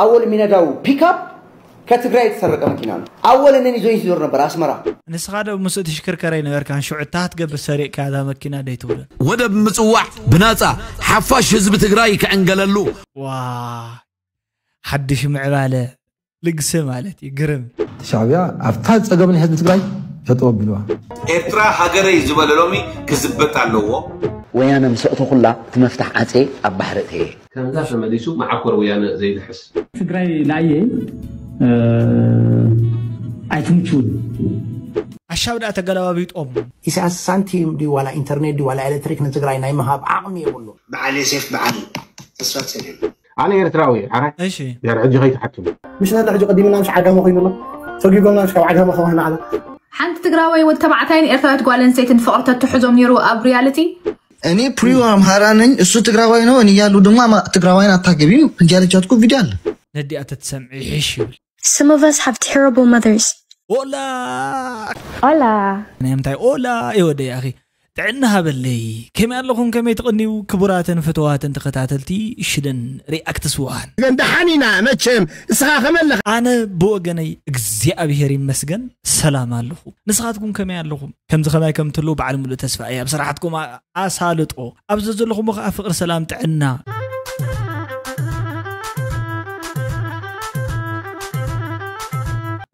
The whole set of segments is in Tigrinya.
ኣወል ሚነዳው ፒካፕ ከትግራይ የተሰረቀ መኪና ነው። ኣወል እነን ይዞኝ ሲዞር ነበር አስመራ። ንስኻ ዶ ምስ ትሽክርከር ኣይነበርካን? ሽዑ እታ ክትገብር ሰሪቕካ እዛ መኪና ደይትብሎ። ወደብ ምጽዋዕ ብናጻ ሓፋሽ ህዝቢ ትግራይ ክዕንገለሉ። ዋ ሓድሽ ምዕባለ ልግሲ ማለት እዩ። ግርም። ሻዕብያ ኣብታ ዝጸገመ ንህዝቢ ትግራይ ጠጠው ኣቢልዋ። ኤርትራ ሃገረይ ዝበለ ሎሚ ክዝበጥ ኣለዎ። ወያነ ምስ ኣእተኹላ እቲ መፍታሕ ዓጼ ኣብ ባሕሪ እተየ። ከምዛ ተመሊሱ መዓኮር ወያነ ዘይድሕስ። ትግራይ ላየ ኣይትምችውን። ኣሻብ ደኣ ተገለባቢጦም። ኢሳያስ ሳንቲም ድዩ ዋላ ኢንተርኔት ድዩ ዋላ ኤሌክትሪክ ንትግራይ ናይ ምሃብ ዓቕሚ የብሉን። በዓል ዮሴፍ በዓል ተስፋ ተሰልዮም ኣነ ኤርትራዊ እየ። ሓራይ እሺ ድሕሪ ሕጂ ከይትሓቱኒ። ምሽ ነለ ሕጂ ቀዲምና ምሽ ዓጋመ ኮይኑሎ ሰጊጎምና ምሽ ካብ ዓጋመ ከኾንና ዓለም ሓንቲ ትግራወይ ወድ ተባዕታይን ኤርትራዊት ጓል ኣንስተይትን ፍቕሪ ተትሕዞም ነይሩ ኣብ reality። እኔ ፕሪዮ አምሃራ ነኝ፣ እሱ ትግራዋይ ነው። እኔ እያሉ ደግሞ አማ- ትግራዋይን አታገቢም እያለቻት እኮ ቪዲዮ አለ። ነዲኣ ተትሰምዒ ይሕሽ ይብል። Some of us have terrible mothers. ኦላ ኦላ ናይ ምንታይ ኦላ ይወደ ያኺ ጥዕና ሃበለይ። ከመይ ኣለኹም? ከመይ ትቕንዩ? ክቡራትን ፍትዋትን ተኸታተልቲ ሽደን ሪኣክትስ ዋን። ግን ደሓን ኢና መቸም፣ እስኻ ከመይ ኣለኻ? ኣነ ብወገነይ እግዚኣብሔር ይመስገን ሰላም ኣለኹ። ንስኻትኩም ከመይ ኣለኹም? ከምዚ ከማይ ከም ትህልዉ በዓል ሙሉእ ተስፋ እየ። ኣብ ስራሓትኩም ኣሳልጦ፣ ኣብ ዘዘለኹሞ ከኣ ፍቕሪ፣ ሰላም፣ ጥዕና።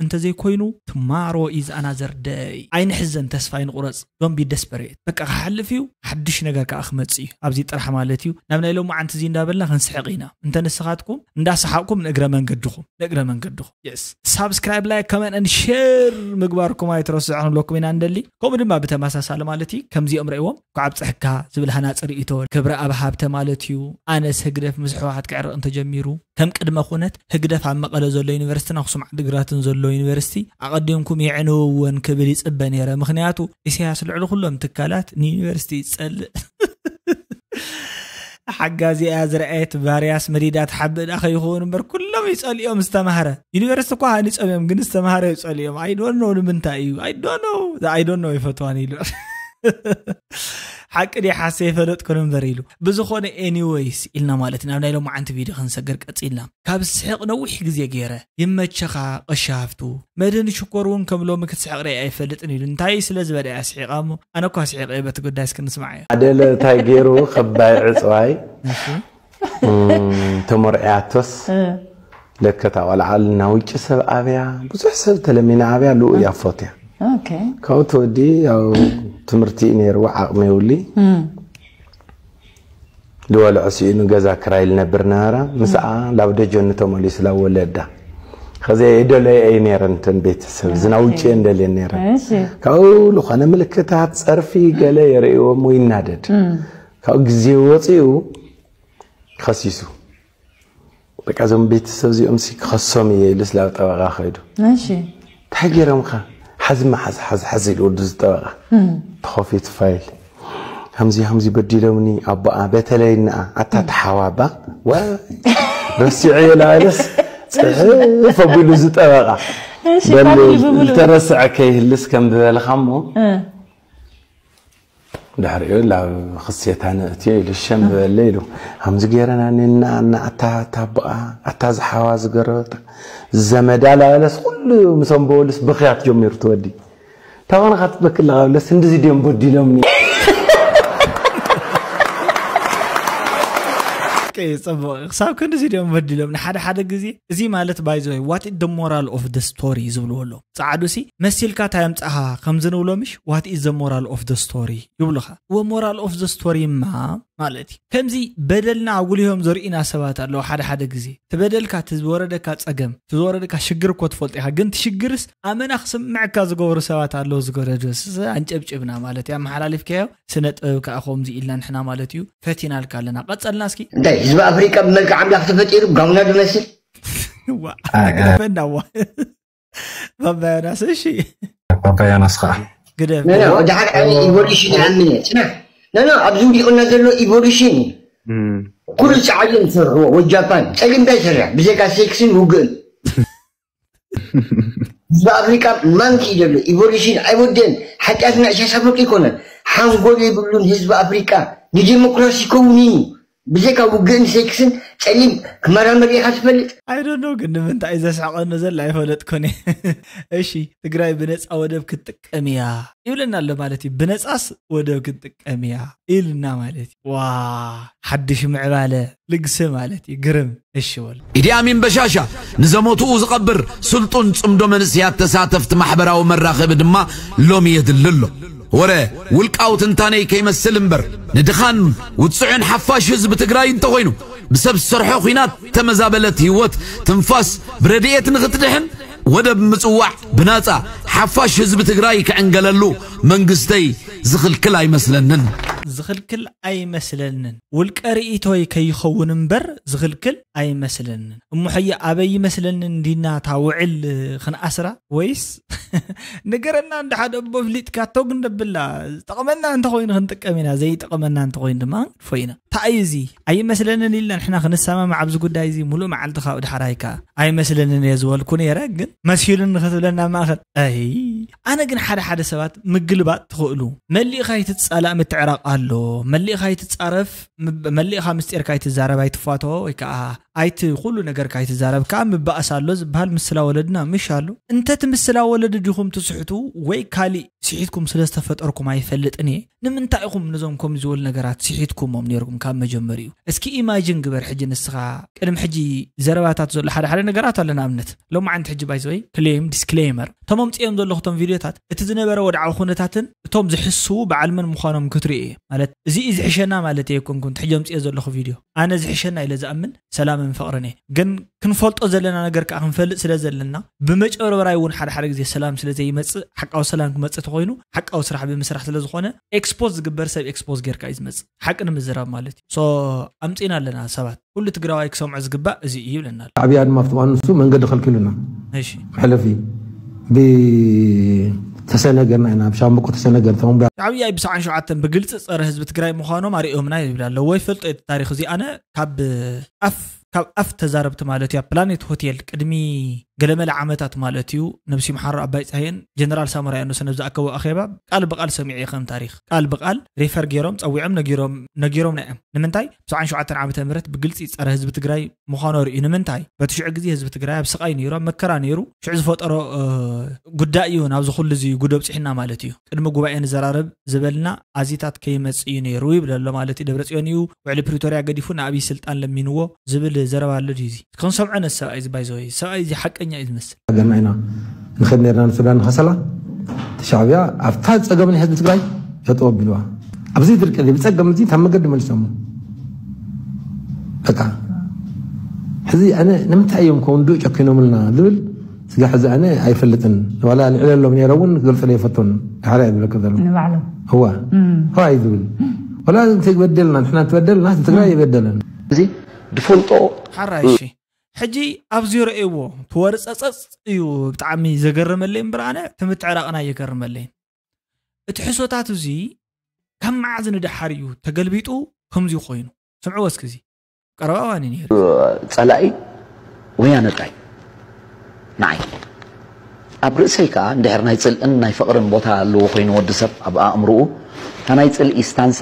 እንተዘይኮይኑ tomorrow is another day። ኣይንሕዘን፣ ተስፋ ኣይንቑረጽ። Don't be desperate። በቃ ክሓልፍ እዩ፣ ሓድሽ ነገር ከኣ ክመጽእ እዩ። ኣብዚ ጥራሕ ማለት እዩ። ናብ ናይ ሎማዓንቲ እዚ እንዳበልና ክንስሕቕ ኢና። እንተ ንስኻትኩም እንዳሰሓቕኩም ንእግረ መንገድኹም፣ ንእግረ መንገድኹም። Yes። Subscribe፣ like፣ comment and share ምግባርኩም ኣይትረስዑ ክንብለኩም ኢና እንደሊ። ከምኡ ድማ ብተመሳሳሊ ማለት እዩ ከምዚኦም ረእዎም ኳዕ ኣብፀሐካ ዝብል ሃናፂ ርእይቶ ክብረ ኣብ ሃብተ ማለት እዩ። ኣነስ ህግደፍ ምስ ሕወሓት ክዕረቕ እንተጀሚሩ ከም ቅድመ ኩነት ህግደፍ ኣብ መቐለ ዘሎ ዩኒቨርሲቲን ኣኽሱም ዓዲግራትን ዘሎ ዩኒቨርሲቲ ኣቐዲምኩም የዕንውወን ክብል ይፅበ ነይረ። ምኽንያቱ ኢሳያስ ልዕሊ ኩሎም ትካላት ንዩኒቨርሲቲ ይፀልእ። ሓጋዚ እያ ዝረኣየት ባርያስ መዲዳ ትሓብእ ደኣ ከይኸውን እምበር ኩሎም ይጸልኦም ዝተማህረ ዩኒቨርሲቲ እኳ ሃኒጾም እዮም ግን ዝተማህረ ይጸልኦም ኣይዶኖ ንምንታይ እዩ ኣይዶኖ ኣይዶኖ ይፈትዋን ኢሉ ሓቂ ዲ ሓሰ ይፈለጥኩን እምበር ኢሉ ብዝኾነ ኤኒወይስ ኢልና ማለት ናብ ናይ ሎማዓንቲ ቪድዮ ክንሰገር ቀጺልና ካብ ስሕቕ ነዊሕ ግዜ ገይረ ይመቸኻ ቀሺ ሃፍቱ መድህን ሽኮር እውን ከም ሎሚ ክትስሕቕ ርእየ ኣይፈልጥን ኢሉ እንታይ ስለ ዝበለ እያ ስሒቓ እሞ ኣነ እኳ ስሒቐ እየ በቲ ጉዳይ እስኪ ንስማዓዮ ኣደለ እንታይ ገይሩ ኸባይ ዕፅዋይ ተመርዕያቶስ ለከታ ቆልዓ ኣልና ውጭ ሰብ ኣብያ ብዙሕ ሰብ ተለሚና ኣብያ ልኡ እያ ፎትያ ካብኡ ተወዲ ያው ትምህርቲ እዩ ነይርዎ ዓቕሚ የብሉይ ዝበልዖ ስኢኑ ገዛ ክራይ ልነብር ነበረ። ምስኣ ላብ ደጀኑ ተመሊሱ ላብ ወለዳ። ኸዚ የደለየ እየ ነይረን እተን ቤተሰብ ዝና ውጭ እየን ደልየን ነይረን። ካብኡ ልኾነ ምልክታት ጸርፊ ገለ የርእይዎም ወይ ይናደድ። ካብኡ ግዜ ወፂኡ ኸሲሱ። በቃ እዞም ቤተሰብ እዚኦም ሲ ክኸሶም እየ ኢሉስ ላብ ጠበቓ ኸይዱ። እሺ እንታይ ገይሮምኻ? ሓዝማ ሓዝ ሓዝ ሓዝ ኢሉ ወዱ ዝጠበቓ ተኸፊቱ ፋይል ከምዚ ከምዚ በዲሎምኒ ኣቦኣ በተለይ ንኣ ኣታ ተሓዋባ ዋ ረሲዐዮ ላበለስ ፅሕፍ ኣቢሉ ዝጠበቓ በሉ ዝተረስዐ ከይህልስ ከም ዝበልኻ እሞ ድሕሪኡ ላብ ክሴታ ነእትዮ ኢሉ ሸም በለ ኢሉ ከምዚ ገይረና ኔና እና ኣታ ኣታ ኣቦኣ ኣታ ዝሓዋ ዝገረበታ ዘመዳ ላበለስ ኩሉ ምሶም በወልስ ብኽያት ጀሚሩ ትወዲ ታኾነ ካትበክላ ብለስ እንድዚ ድዮም በዲሎምኒ ጽቡቅ ክሳብ ክንድዚ ድዮም በዲሎም ንሓደ ሓደ ግዜ እዚ ማለት ባይዘወይ what is the moral of the story ዝብልዎ ኣለዉ ጻዕዱ ሲ መሲልካ እንታይ ኣምጻኻ ከምዚ ንብሎ ምሽ what is the moral of the story ይብሉኻ እወ moral of the story ማ ማለት እዩ ከምዚ በደልና ኣጉሊሆም ዘርእዩና ሰባት ኣለዉ ሓደ ሓደ ግዜ እቲ በደልካ እቲ ዝወረደካ ጸገም እቲ ዝወረደካ ሽግር እኮ ትፈልጦ ኢኻ ግን እቲ ሽግርስ ኣመና ክስምዐካ ዝገበሩ ሰባት ኣለዉ ዝገረዱ ኣንጨብጭብና ማለት እዩ ኣመሓላሊፍካዮ ስነ ጥበብ ከዓ ከምዚ ኢልና ንሕና ማለት እዩ ፈቲናልካ ኣለና ቀጸልና እስኪ እንታይ ህዝቢ ኣፍሪቃ ብመልክዕ ኣምላኽ ተፈጢሩ ጋውና ዝመስል ግደፈና ዋ ባባ ዮናስ እሺ ባባ ዮናስ ከዓ ግደፍ ኖ ኖ ደሓር ኣነ ኢቮሉሽን ይኣምን እየ ፅናሕ ኖ ኖ ኣብዚ ውዲቑና ዘሎ ኢቮሉሽን እዩ ኩሉ ፃዕዱ ንሰርሕዎ ወጃፓን ፀሊም እንታይ ይሰርሕ ብዘይካ ሴክስን ውግእን ህዝቢ ኣፍሪቃ ማንኪ እዩ ዘሎ ኢቮሉሽን ኣይወደን ሓጢኣትና እሻሻፈጡ ይኮነን ሓንጎል የብሉን ህዝቢ ኣፍሪቃ ንዲሞክራሲ ከውን እዩ ብዘይካ ውግእን ሴክስን ጸሊም ክመራመር ኢኻ ትፈልጥ? ኣይዶኖ ግን ንምንታይ እዩ ዘስሕቐኒ ዘሎ ኣይፈለጥኩን። እሺ፣ ትግራይ ብነፃ ወደብ ክትጥቀም እያ ይብለና ኣሎ ማለት እዩ። ብነፃስ ወደብ ክትጥቀም እያ ኢልና ማለት እዩ። ዋ፣ ሓድሽ ምዕባለ ልግሲ ማለት እዩ። ግርም። እሺ በሉ። ኢዲ ኣሚን በሻሻ ንዘሞትኡ ዝቐብር ስልጡን ጽምዶ መንስያት ተሳተፍቲ ማሕበራዊ መራኸቢ ድማ ሎሚ የድሊ ኣሎ። ወረ ውልቃዊ ትንታነይ ከይመስል እምበር ንድኻን ውጽዑን ሓፋሽ ህዝቢ ትግራይ እንተኾይኑ ብሰብ ዝሰርሖ ኲናት ተመዛበለት ህይወት ትንፋስ ብረድኤት ንኽትድሕን ወደብ ምጽዋዕ ብናጻ ሓፋሽ ህዝቢ ትግራይ ክዕንገለሉ መንግስተይ ዝኽልክል ኣይመስለንን። ዝኽልክል ኣይመስለንን። ውልቀ ርእይቶይ ከይኸውን እምበር ዝኽልክል ኣይመስለንን። እሞ ሕየ ኣበይ ይመስለንን እንዲና እታ ውዕል ክንኣስራ ወይስ ንገረና እንደ ሓደ ኣቦ ፍሊጥካ ተው ግን ደብላ ዝጠቕመና እንተኾይኑ ክንጥቀም ኢና፣ ዘይጠቕመና እንተኾይኑ ድማ ክንፎ ኢና። እንታይ እዩ እዚ ኣይመስለንን ኢልና ንሕና ክንሰማማዕ ኣብዚ ጉዳይ እዚ ሙሉእ መዓልቲ ካብኡ ድሓር ኣይከኣ ኣይመስለንን እየ ዝበልኩ ነይረ፣ ግን መሲሉኒ ክትብለና ማእኸል ኣይ ኣነ ግን ሓደ ሓደ ሰባት ምግልባጥ ትኽእሉ መሊእኻ ይትፃላእ ምትዕራቕ ኣሎ። መሊእኻ ይትፃረፍ፣ ምብ- መሊእኻ ምስጢርካ ይትዛረብ ኣይትፋቶ ወይ ከዓ ኣይቲ ኩሉ ነገርካ ይትዛረብ ከዓ ምባእስ ኣሎ ዝበሃል ምስላ ወለድና ምሽ ኣሎ። እንተ እቲ ምስላ ወለዲ ዲኹም ትስሕቱ ወይ ካሊእ ስሒትኩም ስለ ዝተፈጠርኩም ኣይፈልጥን እየ። ንምንታይ ኢኹም ነዞም ከምዚ ዝበሉ ነገራት ስሒትኩሞም ነይርኩም ካብ መጀመሪኡ? እስኪ ኢማጂን ግበር ሕጂ ንስኻ ቅድሚ ሕጂ ዘረባታት ዘሎ ሓደ ሓደ ነገራት ኣሎ። ንኣብነት ሎማዓንቲ ሕጂ ባይዘወይ ክሌም ዲስክሌመር እቶም ኣምፅኦም ዘለኹ እቶም ቪድዮታት እቲ ዝነበረ ወድዓዊ ኩነታትን እቶም ዝሕስዉ በዓል መን ምዃኖም ክትርኢ እየ። ማለት እዚ እዩ ዝሕሸና ማለት እየ ኣይኮንኩን ትሕጂ ኣምፅኦ ዘለኹ ቪድዮ ኣነ ዝሕሸና ኢለ ዝኣምን ሰላምን ፍቕርን እየ። ግን ክንፈልጦ ዘለና ነገር ከዓ ክንፈልጥ ስለ ዘለና ብመጨበርበራይ እውን ሓደ ሓደ ግዜ ሰላም ስለ ዘይመፅእ ሓቃዊ ሰላም ክመፅእ ተኮይኑ ሓቃዊ ስራሕ ብምስራሕ ስለ ዝኾነ ኤክስፖዝ ዝግበር ሰብ ኤክስፖዝ ጌርካ እዩ ዝመፅእ ሓቂ ንምዝራብ ማለት እዩ። ሶ ኣምፂና ኣለና ሰባት ኩሉ ትግራዋይ ክሰምዖ ዝግባእ እዚ እዩ ይብለና ኣሎ። ሻዕብያ ድማ ኣብቲ እዋን ንሱ መንገዲ ከልኪሉና እሺ መሕለፊ ብተሰነገርና ኢና ብሻምብቆ ተሰነገር ተመንቢያ ሻዕብያ ብሰዓን ሸውዓተን ብግልፂ ፀረ ህዝቢ ትግራይ ምዃኖም ኣርእዮምና ይብል ኣሎ። ወይ ፈልጦ እቲ ታሪክ እዚ ኣነ ካብ ኣፍ ካብ ኣፍ ተዛረብቲ ማለት እዩ ኣብ ፕላኔት ሆቴል ቅድሚ ገለመለ ዓመታት ማለት እዩ ነብሲ መሓሮ ኣባይ ፀሃየን ጀነራል ሳሞራ ያኑስን ኣብ ዝኣከቡ ኣኼባ ቃል ብቃል ሰሚዐ ከም ታሪክ ቃል ብቃል ሪፈር ገይሮም ፀዊዖም ነጊሮም ነጊሮምና እዮም። ንምንታይ ብሰዓን ሸውዓተን ዓመተ ምህረት ብግልፂ ፀረ ህዝቢ ትግራይ ምዃኑ ኣርእዩ። ንምንታይ በቲ ሽዑ ግዜ ህዝቢ ትግራይ ኣብ ስቃይ ነይሩ ኣብ መከራ ነይሩ ሽዑ ዝፈጠሮ ጉዳይ እዩ ናብዚ ኩሉ እዚ ጉዶ ኣብፅሕና ማለት እዩ። ቅድሚ ጉባኤ ንዘራረብ ዝበልና ኣዚታት ከይመፅእ እዩ ነይሩ ይብል ኣሎ ማለት እዩ። ደብረፅዮን እዩ ውዕሊ ፕሪቶርያ ገዲፉ ንኣብይ ስልጣን ለሚንዎ ዝብል ዘረባ ኣሎ ድዩ እዚ? ክንሰምዖ ነዚ ሰብኣይ እዚ ባይዘወይ ሰብኣይ እዚ ሓቀኛ እዩ ዝመስል። ሃገርና ኢና ንኸድ ነርና ንሱዳን ንኸሰላ ተሻዕብያ ኣብታ ፀገም ናይ ህዝቢ ትግራይ ጠጠው ኣቢልዋ ኣብዚ ድርቂ እዚ ብፀገም እዚ ካብ መገዲ መሊሶሞ በቃ ሕዚ ኣነ ንምንታይ እዮም ከውንድኡ ጨኪኖምልና ዝብል ስጋ ሕዚ ኣነ ኣይፈልጥን ዋላ ልዕለሎም ነይረ እውን ክገልፀሉ የፈቶን ድሓር ይብለካ ዘሎ ንባዕሎም እዋ እዋ እዩ ዝብል ወላ እንተበደልና ንሕና እንተበደልና ትግራይ ይበደለን እዚ ድፈልጦ ሓራይ እሺ ሕጂ ኣብዚ ረእይዎ ትወርፀፀፅ እዩ ብጣዕሚ ዘገረመለይ እምበር ኣነ ትምትዕራቕና እየገርመለይን እቲ ሕሶታት እዚ ካብ መዓዝ ንደሓር እዩ ተገልቢጡ ከምዚ ኮይኑ ስምዕዎ እስኪ እዚ ቀረባ እዋን እዩ ነይሩ ጸላኢ ወያነ ጥራይ ንዓይ ኣብ ርእሰይ ከኣ እንድሕር ናይ ጽልእን ናይ ፍቕርን ቦታ ኣለዎ ኮይኑ ወዲ ሰብ ኣብ ኣእምርኡ እታ ናይ ጽልኢ ስታንሳ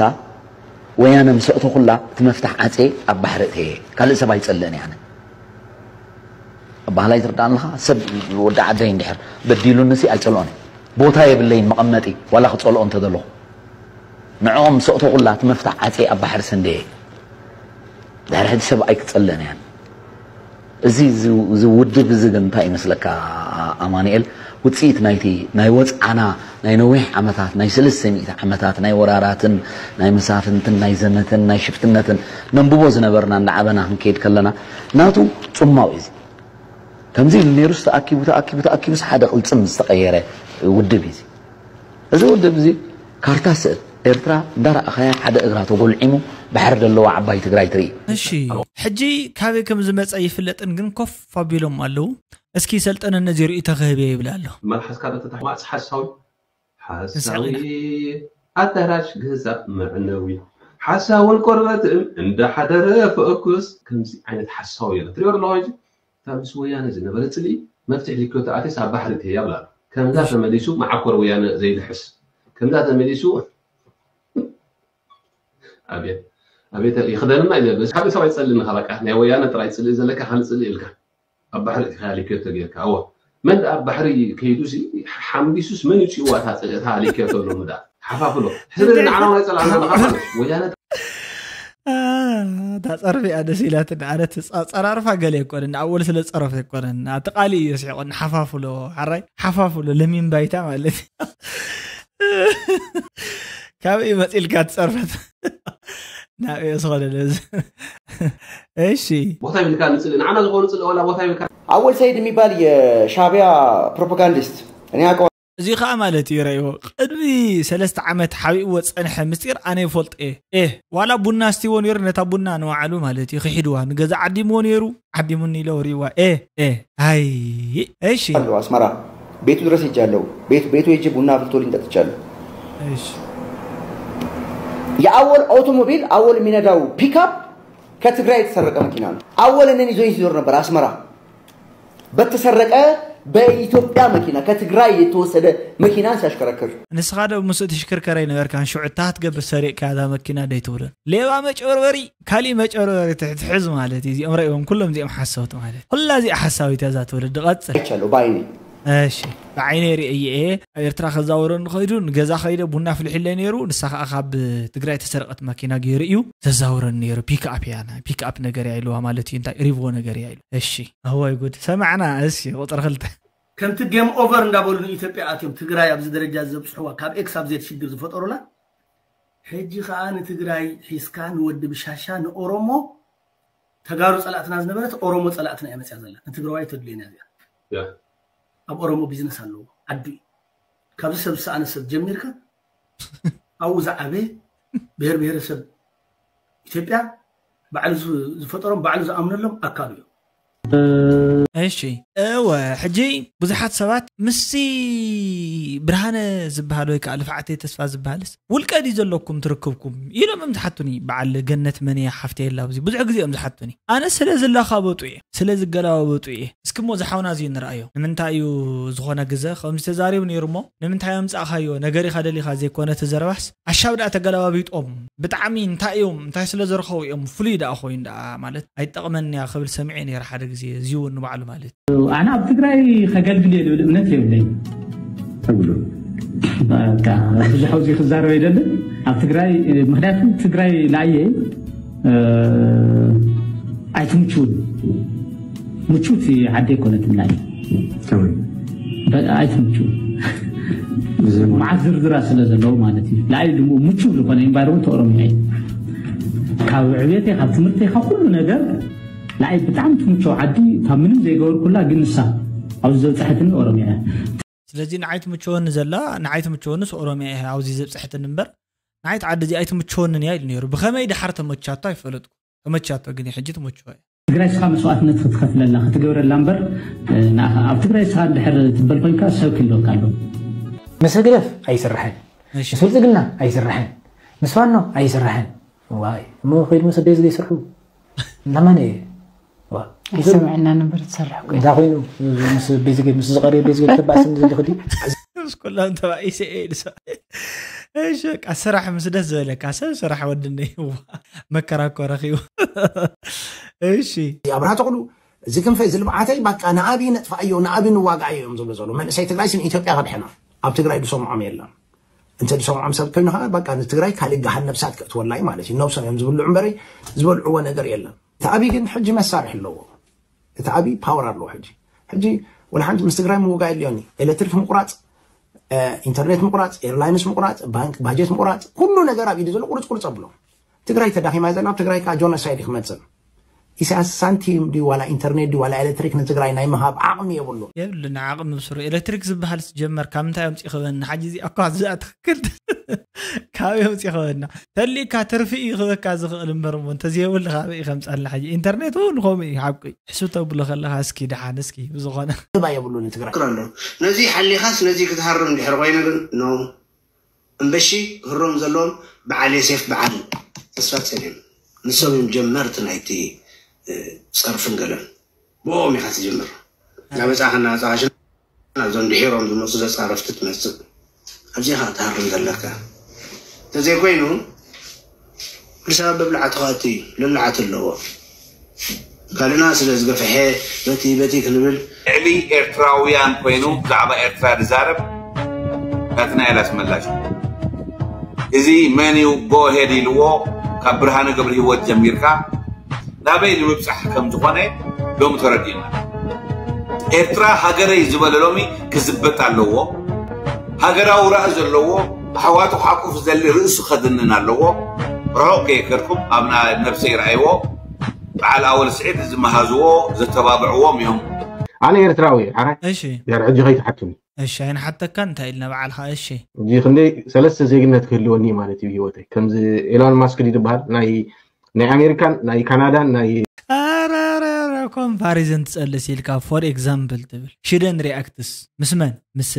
ወያነ ምስ ኣእተኹላ እቲ መፍታሕ ዓጽየ ኣብ ባሕሪ እተየ ካልእ ሰብ ኣይጸልእን እየ ኣነ ኣባህላይ ትርዳእ ኣለኻ ሰብ ወዲ ዓደይ እንድሕር በዲሉኒ ሲ ኣይጸልኦን እየ ቦታ የብለይን መቐመጢ ዋላ ክጸልኦ እንተደለኹ ንዕኦም ምስ ኣእተኹላ እቲ መፍታሕ ዓጽየ ኣብ ባሕሪ ሰንደየ ድሕሪ ሕጂ ሰብ ኣይክጸልእን እያን እዚ እዚ ውድብ እዚ ግን እንታይ ይመስለካ ኣማኑኤል ውፅኢት ናይቲ ናይ ወፅዓና ናይ ነዊሕ ዓመታት ናይ ሰለስተ ሚእቲ ዓመታት ናይ ወራራትን ናይ መሳፍንትን ናይ ዘመትን ናይ ሽፍትነትን ነንብቦ ዝነበርና እንዳዓበና ክንከይድ ከለና ናቱ ፅማው እዩ ከምዚ ኢሉ ነይሩስ ተኣኪቡ ተኣኪቡ ተኣኪቡስ ሓደ ቅልፅም ዝተቐየረ ውድብ እዩ እዚ ውድብ እዚ ካርታ ስእል ኤርትራ እንዳረኣኻያ ሓደ እግራ ተጎልዒሙ ባሕሪ ዘለዋ ዓባይ ትግራይ ትርኢ እሺ ሕጂ ካበይ ከም ዝመፀ ይፍለጥን ግን ኮፍ ኣቢሎም ኣለዉ እስኪ ሰልጠነ ነዚ ርእይቶ ክህብ እየ ይብል ኣሎ መልሓስካ ዶ ተታሕማፅ ሓሳዊ ሓሳዊ ኣዳራሽ ገዛ መዕነዊ ሓሳውን ቆርበትን እንዳሓደረ ፈእኩስ ከምዚ ዓይነት ሓሳዊ የለ ትሪኦ ኣለኹ ሕጂ እታ ምስ ወያነ ዝነበረ ፅልኢ መፍትሒ ልክዮ ተኣትየስ ኣብ ባሕሪ ትህያ ብላ ከምዛ ተመሊሱ መዓኮር ወያነ ዘይድሕስ ከምዛ ተመሊሱ ኣብየት ኣቤት ይኽደንና እዩ ዘብል። ሓደ ሰብ ኣይጸልእን ኢኻ፣ በቃ ናይ ወያነ ጥራይ ጽልኢ ዘለካ፣ ካልእ ጽልኢ ኢልካ። ኣብ ባሕሪ ኢኻ ልክዮ ተጌርካ። እወ። መን ደኣ ኣብ ባሕሪ ከይዱሲ ሓምቢሱስ መን ይውጽእዋ እታ ጽ-፣ እታ ልክዮ ተብሎ ምዳ? ሓፋፍሎ። ስለዚ ንዓና ናይ ጸላእና ንኻ ማለት ወያነ አ፣ እታ ጸርፊ እያ ደስ ኢላትኒ። ኣነ እቲ ጸ-፣ ጸራርፋ ገለ ኣይኮነን። ንኣወል ስለ ጸረፍ ኣይኮነን። እቲ ቃል እዩ ስሒቑ። ሓፋፍሎ፣ ሓራይ ሓፋፍሎ፣ ለሚን ባይታ ማለት እዩ። ካበይ መጺልካ ትጸርፈት? ናበይ ዝኾነ ነዚ? እሺ። ቦታ ይብልካ ንጽልኢ። ንዓና ዝኾኑ ጽልኢ ዋላ ቦታ ይብልካ። አወል ሰይድ የሚባል የሻዕቢያ ፕሮፓጋንዲስት እኔ አውቀዋለሁ። እዚ ኸዓ ማለት እዩ ረእይዎ። ቅድሚ ሰለስተ ዓመት ሓቢእዎ ዝጸንሐ ምስጢር ኣነ ይፈልጦ እየ። ኤህ፣ ዋላ ቡና ኣስትይዎ ነይሩ፣ ነታ ቡና ንባዕሉ ማለት እዩ ክሒድዋ። ንገዛ ዓዲምዎ ነይሩ፣ ዓዲሙኒ ኢለ ወሪእዋ። ኤህ፣ ኤህ፣ ኣይ፣ እሺ። አስመራ ቤቱ ድረስ ሄጃለሁ። ቤት-፣ ቤቱ ሄጄ ቡና አፍልቶልኝ ጠጥቻለሁ። እሺ። የአወል አውቶሞቢል፣ አወል የሚነዳው ፒክአፕ ከትግራይ የተሰረቀ መኪና ነው። አወል እኔን ይዞኝ ሲዞር ነበር አስመራ። በተሰረቀ በኢትዮጵያ መኪና፣ ከትግራይ የተወሰደ መኪናን ሲያሽከረክር። ንስኻ ዶ ምስኡ ትሽክርከር ኣይነበርካን? ሽዑ እታ ክትገብር ሰሪቕካ እዛ መኪና ዶ ኣይትብሎን? ሌባ መጭበርበሪ፣ ካሊእ መጭበርበሪ ትሕ-፣ ትሕዝ ማለት እዩ። እዚኦም ረእዮም፣ ኩሎም እዚኦም ሓሰውቲ ማለት። ኩላ እዚኣ ሓሳዊት እያ እዛ ትውልዲ። ቀጽል። አይቻለሁ በአይኔ። እሺ፣ ብዓይነይ ርእየ እየ። ኣብ ኤርትራ ከዛውረኒ ኸይዱ፣ ንገዛ ኸይደ ቡና ኣፍሊሑለይ ነይሩ። ንሳ ኸኣ ካብ ትግራይ ተሰረቐት ማኪና ገይሩ እዩ ዘዛውረኒ ነይሩ። ፒክኣፕ እያ፣ ፒክኣፕ ነገር እያ ኢልዋ ማለት እዩ። እንታይ ሪቮ ነገር እያ ኢሉ። እሺ፣ እዋይ ጉድ። ሰማዕና። እሺ፣ ቁጽሪ ክልተ። ከምቲ ጌም ኦቨር እንዳበሉ ንኢትዮጵያ ኣትዮም ትግራይ ኣብዚ ደረጃ ዘብፅሕዋ፣ ካብ ኤክስ ኣብ ዜድ ሽግር ዝፈጠሩላ፣ ሕጂ ከዓ ንትግራይ ሒዝካ ንወዲ ብሻሻ ንኦሮሞ፣ ተጋሩ ፀላእትና ዝነበረት ኦሮሞ ፀላእትና እያ መፅያ ዘላ። ንትግራዋይ ተድልየና እዚኣ። ያ። ኣብ ኦሮሞ ቢዝነስ ኣለዎ፣ ዓዱ እዩ። ካብዚ ሰብ ዝሰኣነ ሰብ ጀሚርካ ኣብኡ ዝዓበየ ብሄር ብሄረሰብ ኢትዮጵያ ባዕሉ ዝ-፣ ዝፈጠሮም፣ ባዕሉ ዝኣምነሎም ኣካሉ እዮም። እሺ፣ እወ፣ ሕጂ ብዙሓት ሰባት ምስቲ ብርሃነ ዝበሃል ወይ ከዓ ልፍዓተይ ተስፋ ዝበሃልስ ውልቀ ድዩ ዘለኩም ትርክብኩም ኢሎም እዮም ዝሓቱኒ። በዓል ገነት መን እያ ሓፍተይ የላ ኣብዚ ብዙሕ ግዜ እዮም ዝሓቱኒ። ኣነ ስለ ዝላኻበጡ እየ፣ ስለ ዝገላባበጡ እየ። እስኪ እሞ ዝሓውና እዚ ንርኣዮ። ንምንታይ እዩ ዝኾነ ግዘ ከምዚ ተዛሪቡ ነይሩ እሞ ንምንታይ ኣምጻእኻዮ? ነገር ኢኻ ደሊኻ ዘይኮነ እቲ ዘረባስ ኣሻብ ደኣ ተገላባቢጦም። ብጣዕሚ እንታይ እዮም፣ እንታይ ስለ ዝረኸቡ እዮም ፍሉይ ደኣ ኮይኑ ደኣ ማለት ኣይጠቕመን እያ ክብል ሰሚዐ ነይረ ሓደ ግዜ። እዚ እውን ንባዕሉ ማለት እዩ። ኣነ ኣብ ትግራይ ከገልግል እየ ዝብል እምነት የብለይ። ተብሎ በቃ ብዙሕ ኣብዚ ክዛረብ ኣይደልን ኣብ ትግራይ፣ ምክንያቱ ትግራይ ላየ፣ እ፣ ኣይትምችውን። ምቹት ዓዲ ኣይኮነትን ላየ። ከመይ? በቃ ኣይትምችውን። ብዘይ ማ- መዓት ዝርዝራ ስለ ዘለዎ ማለት እዩ። ላየ ድሞ ምቹ ዝኾነ ኢንቫይሮመንት ኦሮሚያ እዩ። ካብ ዕብየተይ፣ ካብ ትምህርተይ፣ ካብ ኩሉ ነገር ላየ ብጣዕሚ ትምቸው ዓዲ፣ ካብ ምንም ዘይገበርኩላ ግን ንሳ ኣብዚ ዘብፅሐትኒ ኦሮሚያ እያ። ስለዚ ንዓይ ትምቸወኒ ዘላ፣ ንዓይ ትምቸወንስ ኦሮሚያ እያ ኣብዚ ዘብፅሐትኒ እምበር፣ ንዓይ እቲ ዓዲ እዚኣ ኣይትምቸወንን እያ ኢሉ ነይሩ። ብኸመይ ደሓር ተመቻቶ ኣይፈለጥኩ። ተመቻቶ ግን ሕጂ ትምቸዋ እያ። ትግራይ ንስኻ መስዋእትነት ክትኸፍለላ ክትገብረላ እምበር፣ እ፣ ንኣኻ ኣብ ትግራይ ንስኻ እንድሕር ትበል ኮይንካ ሰብ ክህልወካ ኣለዎ። ምስ ህግደፍ ኣይስራሕን፣ እሺ። ምስ ብልፅግና ኣይስራሕን፣ ምስ ፋኖ ኣይስራሕን። ዋይ እሞ ከይዱ ምስ ቤዝገ ይስርሑ። እናማን እየ? ዋ። ኣይሰምዐና ነበር ትሰርሕ እኮ። እንዳ ኮይኑ ምስ ቤዝገ፣ ምስ ዝቐርየ ቤዝገ ተባእስን ዝልኽዲ። ምስ ኩሎም ተባኢሰ እየ ኢሉ ሰብ። እሺ፣ በቃ ስራሕ ምስ ደስ ዝበለካ ሰብ ስራሕ ወድነይ። ዋ፣ መከራ እኮ ረኺቡ። እሺ። ኣብርሃ ተኽሉ፣ እዚ ክንፈ፣ እዚ ልምዓተይ፣ በቃ ንኣብይ ነጥፍኣዮ፣ ንኣብይ ንዋጋኣዮ እዮም ዝብሉ ዘለዉ። መንእሰይ ትግራይ ስን ኢትዮጵያ ከድሕና። ኣብ ትግራይ ዝሰምዖም የለን። እንተ ዝሰምዖም ሰብ ኮይኑ ኸዓ፣ በቃ ንትግራይ ካልእ ገሃነብ እሳት ከእትወላ እዩ ማለት እዩ። ነብሶም እዮም ዝብልዑ እምበረይ፣ ዝበልዕዎ ነገር የለን። እቲ ኣብይ ግን ሕጂ መሳርሒ ኣለዎ። እቲ ኣብይ ፓወር ኣለዎ ሕጂ። ሕጂ ወላ ሓንቲ ምስ ትግራይ ምውጋእ የድልዮን እዩ። ኤሌክትሪክ ምቁራፅ፣ እ፣ ኢንተርኔት ምቁራፅ፣ ኤርላይንስ ምቁራፅ፣ ባንክ ባጀት ምቁራፅ፣ ኩሉ ነገር ኣብ ኢዱ ዘሎ ቁርፅ ቁርፅ ኣብሎ። ትግራይ ተዳኺማ ዘላ፣ ኣብ ትግራይ ከዓ ጆኖሳይድ እዩ ክመፅእ። ኢሳያስ ሳንቲም ድዩ ዋላ ኢንተርኔት ድዩ ዋላ ኤሌክትሪክ ንትግራይ ናይ ምሃብ ዓቕሚ የብሉን። የብሉን ዓቕሚ ብስሩ። ኤሌክትሪክ ዝበሃል ዝጀመር ካብ ምንታይ ኣምፂኡ ክበና? ሓጂ እዚኣ እኳ ኣብዚኣ ትኽክል። ካበይ ኣምፂኡ ክበና? ተሊእካ ትርፊ እዩ ክበካ ዝኽእል እምበር እሞ እንተዘየብሉ ካበይ እዩ ከምፃልና? ሕጂ ኢንተርኔት እውን ከምኡ እዩ ሓቂ። ሕስብ ተብሎ ከለኻ እስኪ ደሓን እስኪ ብዝኾነ። ህባ የብሉን ንትግራይ። ክር ኣሎ። ነዚ ሓሊኻስ ነዚ ክትሃርም እንድሕር ኮይኑ ግን ኖ። እምበሺ ክህረሙ ዘለዎም በዓል ዮሴፍ በዓል ተስፋ ጸልዮም። ንሶም እዮም ጀመርቲ ናይቲ፣ እ፣ ጸርፍን ገለን። ብኦም ኢኻ ትጅምር። እናመጻእኻ እናመጻእኻ ሽን ናብዞም ድሒሮም ዝመጹ ዘጻረፍቲ ትመጽእ። ኣብዚ ኢኻ ክትሃርም ዘለካ። እንተዘይኮይኑ ኣዲስ ኣበባ ብብልዓቱ ከኣቱ እዩ፣ ልልዓት ኣለዎ። ካልእና ስለ ዝገፍሐ በቲ በቲ ክንብል ልዕሊ ኤርትራውያን ኮይኑ ብዛዕባ ኤርትራ ዝዛረብ ናትናኤል ኣስመላሽ። እዚ መን እዩ ጎሄድ ኢልዎ? ካብ ብርሃነ ገብረ ህይወት ጀሚርካ ናበይ ንምብጻሕ ከም ዝኾነ ሎሚ ተረዲእና። ኤርትራ ሃገረይ ዝበለ ሎሚ ክዝበጥ ኣለዎ። ሃገራዊ ራእይ ዘለዎ ኣሕዋቱ ሓቁፍ ዘሊ ርእሱ ከድንን ኣለዎ። ርሑቕ ከየከድኩም ኣብ ና- ነብሰይ ረኣይዎ። በዓል ኣወል ስዒድ ዝመሃዝዎ ዘተባብዕዎም እዮም። ኣነ ኤርትራዊ እየ ሓራይ እሺ ድሕሪ ሕጂ ከይትሓቱኒ። እሺ ኣይንሓተካ እንታይ ኢልና በዓልካ እሺ እዚ ክንደይ ሰለስተ ዜግነት ክህልወኒ ማለት እዩ ብሂወተይ። ከምዚ ኤሎን ማስክ ድዩ ዝበሃል ናይ ናይ ኣሜሪካን ናይ ካናዳን ናይ ኣራራራ ኮምፓሪዝን ትጸልስ ኢልካ for example ትብል ሽደን ሪኣክትስ ምስ መን ምስ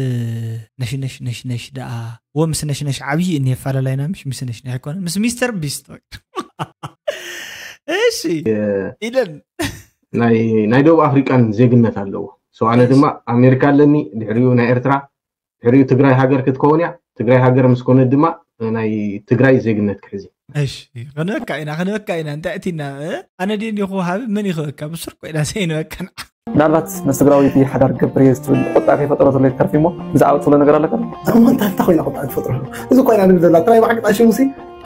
ነሽነሽ ነሽነሽ ደኣ ወ ምስ ነሽነሽ ዓብዪ እኒ ኣፈላለይና ምሽ ምስ ነሽነሽ ኣይኮነ ምስ ሚስተር ቢስት እሺ ኢለን ናይ ናይ ደቡብ ኣፍሪቃን ዜግነት ኣለዎ። So ኣነ ድማ ኣሜሪካ ኣለኒ፣ ድሕሪኡ ናይ ኤርትራ፣ ድሕሪኡ ትግራይ ሃገር ክትከውን እያ። ትግራይ ሃገር ምስ ኮነት ድማ ናይ ትግራይ ዜግነት ክሕዝ እየ። እሺ ክንበካ ኢና ክንበካ ኢና እንታይ እቲና እ? ኣነ ድየ እንዲኹ ሃብ መን ይኽበካ ብስር ኮይና ዘይንበካ ንዓ ምናልባት ምስ ትግራወይቲ ሓዳር ክገብር እየ ዝትብል ቁጣ ከይፈጠረትለይ ትተርፊ እሞ ብዛዕባ ትብሎ ነገር ኣለካ ዶ? እሞ እንታይ እንታይ ኮይና ቁጣ ትፈጥረሉ? እዚ ኮይና ንብል ዘላ ጥራይ ባዕቂ ጣሽሙሲ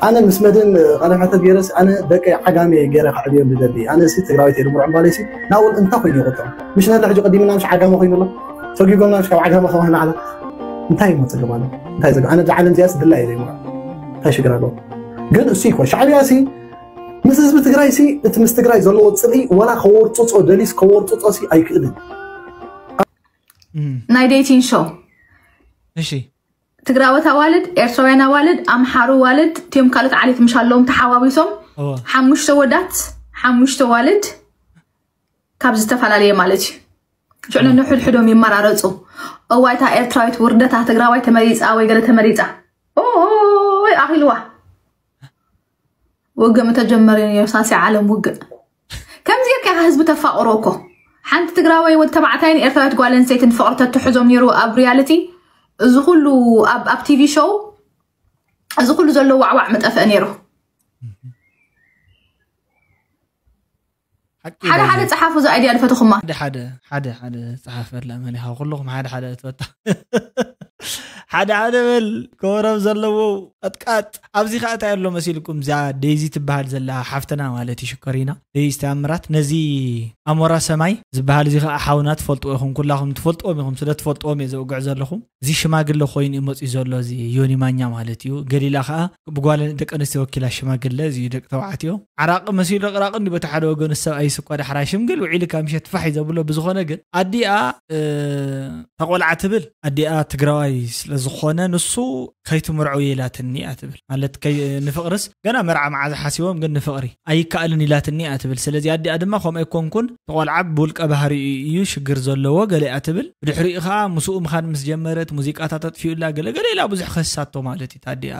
ኣነ ምስ መድን ቃለ መሕተት ገይረስ ኣነ ደቂ ዓጋመ ገይረ ከዕብዮም ዝደሊ ኣነ ሲ ትግራዊት እየ ድምር ዕምባለይ ሲ ናብኡ እንታይ ኮይኑ ይቁጥር? ምሽ ነለ ሕጂ ቀዲምና ምሽ ዓጋመ ኮይኑ ኣሎ ሰጊጎምና ምሽ ካብ ዓጋመ ከማና ዓላ እንታይ ይመፅእ ማለት እንታይ ዘግ ኣነ ብዛ ዓለም እዚኣስ ድላይ እየ ዘይምራ እንታይ ሽግር ኣለዎ? ግን እሱ ይኮን ሻዕብያ ሲ ምስ ህዝቢ ትግራይ ሲ እቲ ምስ ትግራይ ዘለዎ ፅልኢ ወላ ከወርፅፆ ደሊስ ከወርፅፆ ሲ ኣይክእልን። እም፣ ናይ ዴቲን ሾው እሺ ትግራወት ኣዋልድ ኤርትራውያን ኣዋልድ ኣምሓሩ ኣዋልድ እቲኦም ካልኦት ዓሌት ምሽ ኣለዎም ተሓዋዊሶም እወ ሓሙሽተ ወዳት ሓሙሽተ ኣዋልድ ካብ ዝተፈላለየ ማለት እዩ ሽዑ ነንሕድሕዶም ይመራረፁ እዋይታ ኤርትራዊት ውርደታ ትግራዋይ ተመሪፃ ወይ ገለ ተመሪፃ ኦይ ኣኺልዋ ውግእ ምተጀመረ ነይሩ ሳሲ ዓለም ውግእ ከምዚ ጌርካ ኢኻ ህዝቢ ተፋቕሮ እኮ ሓንቲ ትግራዋይ ወዲ ተባዕታይን ኤርትራዊት ጓል ኣንስተይትን ፍቕሪ ተትሕዞም ነይሩ ኣብ ሪያልቲ እዚ ኩሉ ኣብ ኣብ ቲቪ ሾው እዚ ኩሉ ዘሎ ዋዕዋዕ ምጠፍአ ነይሩ ሓቂ ሓደ ሓደ ዳኒ። ፀሓፉ እዚ ኣይድያ ዝፈትኹማ ሓደ ሓደ ሓደ ሓደ ፀሓፈላ መን ኢኻ ኩልኹም ሓደ ሓደ እትወታ ሓደ ሓደ በል ከወረብ ዘለዎ ቀጥቃጥ ኣብዚ ከዓ እንታይ ኣሎ መሲልኩም እዚኣ ደይዚ ትበሃል ዘላ ሓፍትና ማለት እዩ ሽኮሪና ደይዚ ተኣምራት ነዚ ኣሞራ ሰማይ ዝበሃል እዚ ከዓ ሓውና ትፈልጥዎ ኢኹም ኩላኹም ትፈልጥዎም ኢኹም ስለ ትፈልጥዎም እየ ዘውግዕ ዘለኹም እዚ ሽማግለ ኮይኑ እዩ መፅኡ ዘሎ እዚ ዮኒ ማኛ ማለት እዩ ገሊላ ከዓ ብጓል ደቂ ኣንስትዮ ወኪላ ሽማግለ እዚ ደቂ ተባዕትዮ ዓራቂ መሲሉ ረቕራቕ እንዲ በቲ ሓደ ወገኑ ሰብኣይ ስኳ ዳሕራይ ሽምግል ውዒሉ ካብ ምሸት ፋሕ እዩ ዘብሎ ብዝኾነ ግን ኣዲኣ እ፣ ተቆልዓ ትብል ኣዲኣ ትግራዋይ ስለዝኾነ ንሱ ከይትምርዖ ኢላትኒ እያ ትብል ማለት ከይ- ንፍቕርስ ገና መርዓ መዓዝ ሓሲቦም ግን ንፍቕሪ ኣይከኣልን ኢላትኒ እያ ትብል ስለዚ ኣዲኣ ድማ ከምኡ ኣይኮንኩን ተቆልዓ ብውልቀ ባህሪ እዩ ሽግር ዘለዎ ገለ እያ ትብል ብድሕሪኡ ከዓ ምስኡ ምኻድ ምስ ጀመረት ሙዚቃታት ኣጥፊኡላ ገለ ገለ ኢላ ብዙሕ ከሳቶ ማለት እዩ ታዲኣ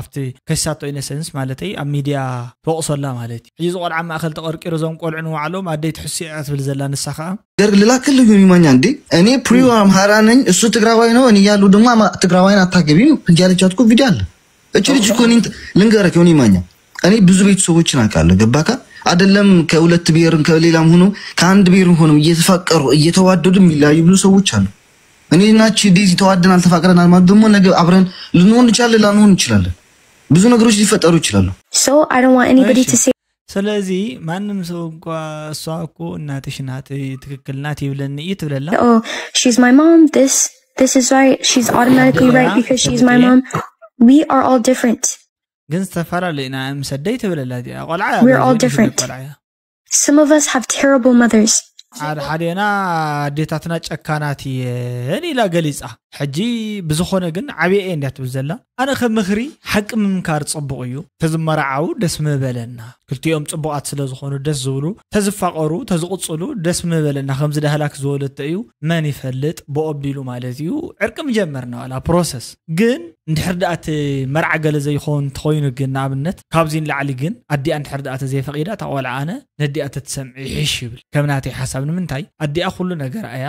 ኣብቲ ከሳቶ ኢነሰንስ ማለተይ ኣብ ሚድያ ትወቕሶላ ማለት እዩ ሕጂ ዝቆልዓ ማእኸል ተቐርቂሩ እዞም ቆልዑ ንባዕሎም ኣደይ ትሕሱ እያ ትብል ዘላ ንሳ ከዓ ነገር ልላክልህ ዮኒ ማኛ እንዴ እኔ ፕሪዮ አምሃራ ነኝ እሱ ትግራዋይ ነው እኔ እያሉ ደግሞ አማ- ትግራዋይን አታገቢም እያለቻት እኮ ቪዲዮ አለ እቺ ልጅ እኮ እኔን ት- ልንገርህ ዮኒ ማኛ እኔ ብዙ ቤተሰቦችን አውቃለሁ ገባካ አይደለም ከሁለት ብሔርም ከሌላም ሆኖ ከአንድ ብሔር ሆኖ እየተፋቀሩ እየተዋደዱ የሚለያዩ ብዙ ሰዎች አሉ እኔና እቺ ዴዚ ተዋደናል ተፋቅረናል ማለት ደግሞ ነገ አብረን ልንሆን እንችላለን ላንሆን እንችላለን ብዙ ነገሮች ሊፈጠሩ ይችላሉ So I don't want anybody እሺ። to say, ስለዚ ማንም ሰው እንኳ እሷ እኮ እናትሽ ናት ትክክል ናት ይብለኒ እዩ ትብለላ oh, she's my mom, this, this is right, she's automatically right Yeah, because she's my okay. Mom. We are all different. ግን ዝተፈላለዩ ኢና ምስ ኣደይ ትብለላ እዚኣ ቆልዓ እያ We're all በዚ different. ቆልዓ እያ Some of us have terrible mothers. ሓደ ሓደና ኣዴታትና ጨካናት እየን ኢላ ገሊፃ ሕጂ ብዝኾነ ግን ዓብየ እየ እንዲያ ትብል ዘላ ኣነ ከም ምኽሪ ሓቂ ምምካር ፅቡቕ እዩ ተዝመራዓው ደስ ምበለና ክልቲኦም ፅቡቓት ስለ ዝኾኑ ደስ ዝብሉ ተዝፋቐሩ ተዝቕፅሉ ደስ ምበለና ከምዚ ዳህላክ ዝወለቶ እዩ መን ይፈልጥ ብኦቢሉ ማለት እዩ ዕርቂ ምጀመርና ዋላ ፕሮሰስ ግን እንድሕር ደኣ እቲ መርዓ ገለ ዘይኸውን እንተኾይኑ ግን ንኣብነት ካብዚ ንላዕሊ ግን ኣዲኣ እንድሕር ደኣ ተዘይፈቒዳ እታ ቆልዓ ኣነ ነዲኣ ተትሰምዒ ይሕሽ ይብል ከም ናተይ ሓሳብ። ንምንታይ ኣዲኣ ኩሉ ነገር እያ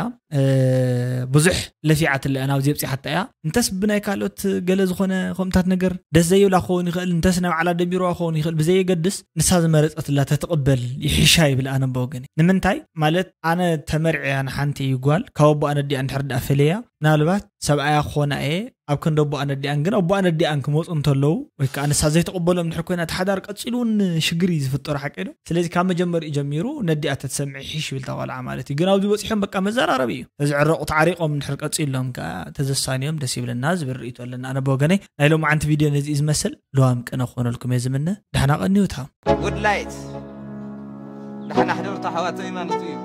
ብዙሕ ለፊዓትላ እያ ናብዚ ኣብፂሓታ እያ። እንተስ ብናይ ካልኦት ገለ ዝኾነ ከምታት ነገር ደስ ዘይብላ ክኸውን ይኽእል፣ እንተስ ናይ ባዕላ ደቢርዋ ክኸውን ይኽእል፣ ብዘየገድስ ንሳ ዝመረፀትላ ተትቕበል ይሕሻ ይብል ኣነ ብወገነይ። ንምንታይ ማለት ኣነ ተመርዕያ ንሓንቲ እዩ ጓል ካብ ኣቦኣ ነዲኣ እንድሕር ደኣ ፈለያ ምናልባት ሰብኣያ ክኾና እየ ኣብ ክንዲ ኣቦኣ ነዲኣን ግን ኣቦኣ ነዲኣን ክመፁ እንተለዉ ወይ ከዓ ንሳ ዘይተቐበሎም እንድሕር ኮይና እቲ ሓዳር ቀፂሉ እውን ሽግር እዩ ዝፍጠሩ ሓቂ ዶ? ስለዚ ካብ መጀመሪኡ ጀሚሩ ነዲኣ ተትሰምዒ ሒሽ ይብል ተቆልዓ ማለት እዩ። ግን ኣብዚ በፂሖም በቃ መዘራረቢ እዩ። ተዝዕረቑ ተዓሪቆም እንድሕር ቀፂሎም ከዓ ተዘሳንዮም ደስ ይብለና ዝብል ርእይቶ ኣለና። ኣነ ብወገነይ ናይ ሎማዓንቲ ቪድዮ ነዚ እዩ ዝመስል። ልዋም ቅነ ክኾነልኩም እየ ዝምነ። ዳሕና ቀንዩታ። ጉድ ላይት ዳሕና ሕደርታ ሓዋተይ ማለት እዩ።